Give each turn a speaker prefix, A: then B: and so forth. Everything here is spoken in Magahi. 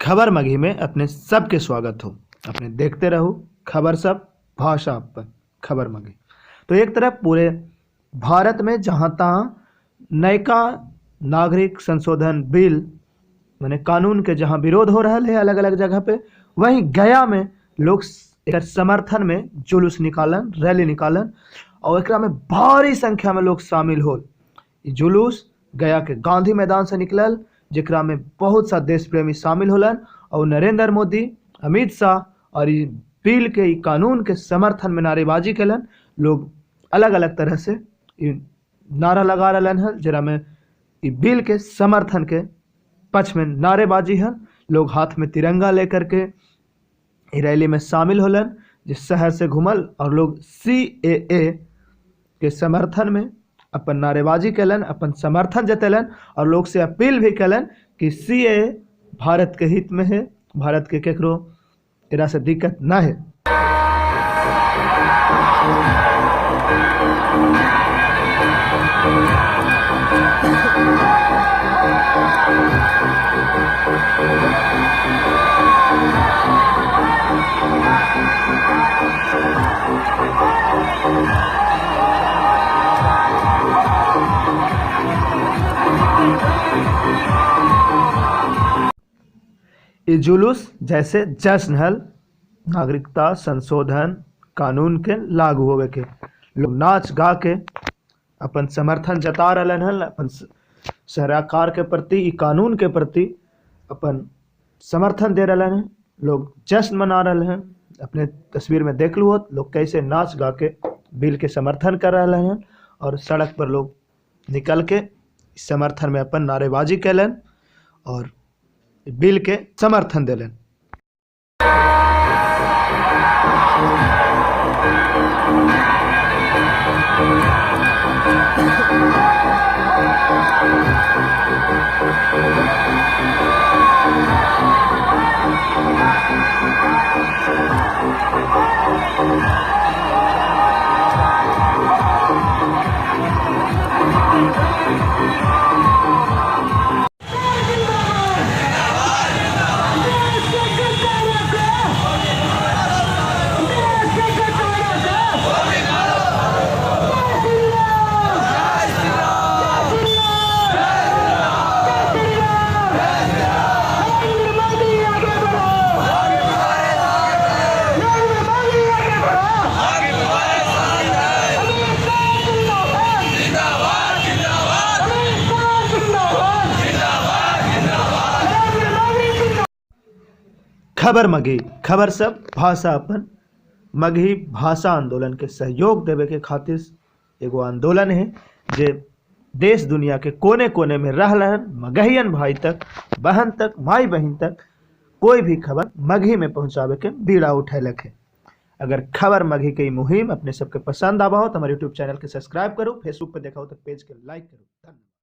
A: खबर मगही में अपने सबके स्वागत हो। अपने देखते रहो खबर सब भाषा पर खबर मगही। तो एक तरफ पूरे भारत में जहाँ तहाँ नयका नागरिक संशोधन बिल माने कानून के जहाँ विरोध हो रहा है अलग अलग जगह पे, वहीं गया में लोग एक समर्थन में जुलूस निकालन, रैली निकालन और एकरा में भारी संख्या में लोग शामिल हो। जुलूस गया के गांधी मैदान से निकलल, जेकरा में बहुत सा देश प्रेमी शामिल होलन और नरेंद्र मोदी, अमित शाह और बिल के कानून के समर्थन में नारेबाजी कलन। लोग अलग अलग तरह से नारा लगा रहा है, जरा में बिल के समर्थन के पक्ष में नारेबाजी है। लोग हाथ में तिरंगा लेकर के रैली में शामिल होलन, जिस शहर से घूमल और लोग CAA के समर्थन में अपन नारेबाजी कलन, अपन समर्थन जतेलन और लोग से अपील भी कलन कि CAA Bharat के हित में है, भारत के केकरो एरा से दिक्कत ना है। ये जुलूस जैसे जश्न हल नागरिकता संशोधन कानून के लागू होवे के लोग नाच गा के अपन समर्थन जता रहा हन, अपन सरकार के प्रति, कानून के प्रति अपन समर्थन दे रहा हैं। लोग जश्न मना रहे हैं। अपने तस्वीर में देख लू हो लोग कैसे नाच गा के बिल के समर्थन कर रहे हैं और सड़क पर लोग निकल के समर्थन में अपन नारेबाजी कैलन और बिल के समर्थन दिलन। खबर मगही, खबर सब भाषा अपन मगही भाषा आंदोलन के सहयोग देवे के खातिर एगो आंदोलन है जे देश दुनिया के कोने कोने में रह रहन मगहियन भाई तक, बहन तक, माई बहन तक कोई भी खबर मगही में पहुंचावे के बीड़ा उठेलक है। अगर खबर मगही के मुहिम अपने सबके पसंद आवा हो तो हमारे यूट्यूब चैनल के सब्सक्राइब करो, फेसबुक पर देखा हो तो पेज के लाइक करो। धन्यवाद।